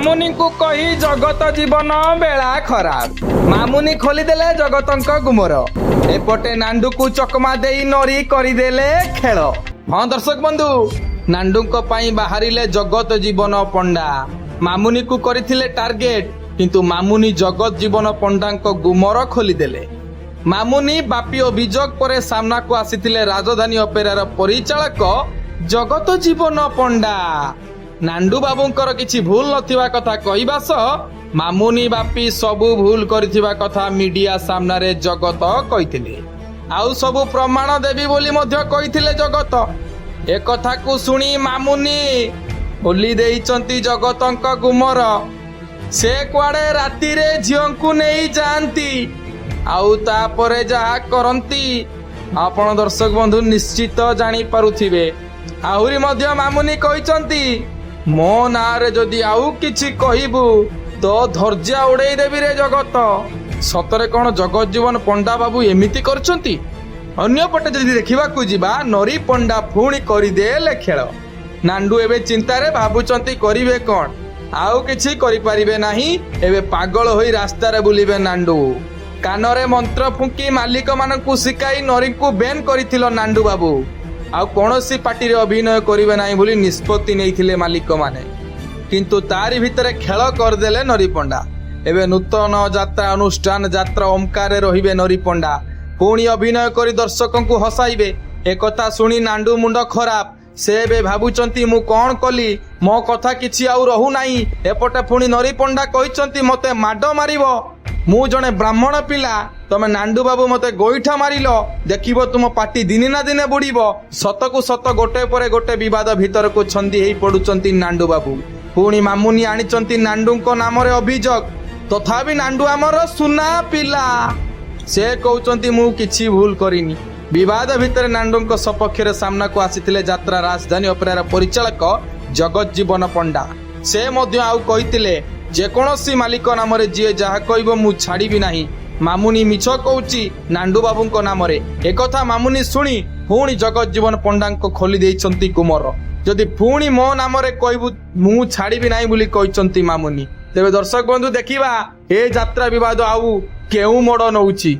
ମାମୁନିଙ୍କୁ କହି ଜଗତ ଜୀବନ ବେଳା ଖରାପ। ମାମୁନି ଖୋଲିଦେଲେ ଜଗତଙ୍କ ଗୁମର। ଏପଟେ ନାଣ୍ଡୁକୁ ଚକମା ଦେଇ ନରି କରିଦେଲେ ଖେଳ। ହଁ ଦର୍ଶକ ବନ୍ଧୁ, ନାଣ୍ଡୁଙ୍କ ପାଇଁ ବାହାରିଲେ ଜଗତ ଜୀବନ ପଣ୍ଡା। ମାମୁନିକୁ କରିଥିଲେ ଟାର୍ଗେଟ, କିନ୍ତୁ ମାମୁନି ଜଗତ ଜୀବନ ପଣ୍ଡାଙ୍କ ଗୁମର ଖୋଲିଦେଲେ। ମାମୁନି ବାପି ଅଭିଯୋଗ ପରେ ସାମ୍ନାକୁ ଆସିଥିଲେ ରାଜଧାନୀ ଅପେରାର ପରିଚାଳକ ଜଗତ ଜୀବନ ପଣ୍ଡା। ନାଣ୍ଡୁ ବାବୁଙ୍କର କିଛି ଭୁଲ ନଥିବା କଥା କହିବା ସହ ମାମୁନି ବାପି ସବୁ ଭୁଲ କରିଥିବା କଥା ମିଡିଆ ସାମ୍ନାରେ ଜଗତ କହିଥିଲେ। ଆଉ ସବୁ ପ୍ରମାଣ ଦେବି ବୋଲି ମଧ୍ୟ କହିଥିଲେ ଜଗତ। ଏକଥାକୁ ଶୁଣି ମାମୁନି ଖୋଲି ଦେଇଛନ୍ତି ଜଗତଙ୍କ ଗୁମର। ସେ କୁଆଡେ ରାତିରେ ଝିଅଙ୍କୁ ନେଇ ଯାଆନ୍ତି, ଆଉ ତାପରେ ଯାହା କରନ୍ତି ଆପଣ ଦର୍ଶକ ବନ୍ଧୁ ନିଶ୍ଚିତ ଜାଣିପାରୁଥିବେ। ଆହୁରି ମଧ୍ୟ ମାମୁନି କହିଛନ୍ତି, ମୋ ନାଁରେ ଯଦି ଆଉ କିଛି କହିବୁ ତ ଧୈର୍ଯ୍ୟ ଉଡେଇ ଦେବି ରେ ଜଗତ। ସତରେ କଣ ଜଗତ ଜୀବନ ପଣ୍ଡା ବାବୁ ଏମିତି କରୁଛନ୍ତି? ଅନ୍ୟପଟେ ଯଦି ଦେଖିବାକୁ ଯିବା, ନରି ପଣ୍ଡା ପୁଣି କରିଦେଲେ ଖେଳ। ନାଣ୍ଡୁ ଏବେ ଚିନ୍ତାରେ ଭାବୁଛନ୍ତି କରିବେ କଣ। ଆଉ କିଛି କରିପାରିବେ ନାହିଁ। ଏବେ ପାଗଳ ହୋଇ ରାସ୍ତାରେ ବୁଲିବେ ନାଣ୍ଡୁ। କାନରେ ମନ୍ତ୍ର ଫୁଙ୍କି ମାଲିକମାନଙ୍କୁ ଶିଖାଇ ନରୀଙ୍କୁ ବେନ୍ କରିଥିଲ ନାଣ୍ଡୁ ବାବୁ। ଆଉ କୌଣସି ପାର୍ଟିରେ ଅଭିନୟ କରିବେ ନାହିଁ ବୋଲି ନିଷ୍ପତ୍ତି ନେଇଥିଲେ ମାଲିକମାନେ। କିନ୍ତୁ ତାରି ଭିତରେ ଖେଳ କରିଦେଲେ ନରୀ ପଣ୍ଡା। ଏବେ ନୂତନ ଯାତ୍ରା ଅନୁଷ୍ଠାନ ଯାତ୍ରା ଓମ୍କାରରେ ରହିବେ ନରୀ ପଣ୍ଡା। ପୁଣି ଅଭିନୟ କରି ଦର୍ଶକଙ୍କୁ ହସାଇବେ। ଏକଥା ଶୁଣି ନାଣ୍ଡୁ ମୁଣ୍ଡ ଖରାପ। ସେ ଏବେ ଭାବୁଛନ୍ତି, ମୁଁ କଣ କଲି? ମୋ କଥା କିଛି ଆଉ ରହୁନାହିଁ। ଏପଟେ ପୁଣି ନରୀ ପଣ୍ଡା କହିଛନ୍ତି, ମତେ ମାଡ଼ ମାରିବ, ମୁଁ ଜଣେ ବ୍ରାହ୍ମଣ ପିଲା। ତମେ ନାଣ୍ଡୁ ବାବୁ ମତେ ଗୋଇଠା ମାରିଲ, ଦେଖିବ ତୁମ ପାଟି ଦିନେ ନା ଦିନେ ବୁଡ଼ିବ। ସତକୁ ସତ ଗୋଟେ ପରେ ଗୋଟେ ବିବାଦ ଭିତରକୁ ଛନ୍ଦି ହେଇ ପଡୁଛନ୍ତି ନାଣ୍ଡୁ ବାବୁ। ପୁଣି ମାମୁନି ଆଣିଛନ୍ତି ନାଣ୍ଡୁଙ୍କ ନାମରେ ଅଭିଯୋଗ। ତଥାପି ନାଣ୍ଡୁ ଆମର ସୁନା ପିଲା। ସେ କହୁଛନ୍ତି, ମୁଁ କିଛି ଭୁଲ କରିନି। ବିବାଦ ଭିତରେ ନାଣ୍ଡୁଙ୍କ ସପକ୍ଷରେ ସାମ୍ନାକୁ ଆସିଥିଲେ ଯାତ୍ରା ରାଜଧାନୀ ଅପେରାର ପରିଚାଳକ ଜଗତ ଜୀବନ ପଣ୍ଡା। ସେ ମଧ୍ୟ ଆଉ କହିଥିଲେ, ଯେକୌଣସି ମାଲିକ ନାମରେ ଯିଏ ଯାହା କହିବ ମୁଁ ଛାଡ଼ିବି ନାହିଁ। ମାମୁନି ମିଛ କହୁଛି ନାଣ୍ଡୁ ବାବୁଙ୍କ ନାମରେ। ଏକଥା ମାମୁନି ଶୁଣି ପୁଣି ଜଗତ ଜୀବନ ପଣ୍ଡାଙ୍କ ଖୋଲି ଦେଇଛନ୍ତି ଗୁମର। ଯଦି ପୁଣି ମୋ ନାମରେ କହିବୁ, ମୁଁ ଛାଡ଼ିବି ନାହିଁ ବୋଲି କହିଛନ୍ତି ମାମୁନି। ତେବେ ଦର୍ଶକ ବନ୍ଧୁ, ଦେଖିବା ଏ ଯାତ୍ରା ବିବାଦ ଆଉ କେଉଁ ମୋଡ଼ ନଉଛି।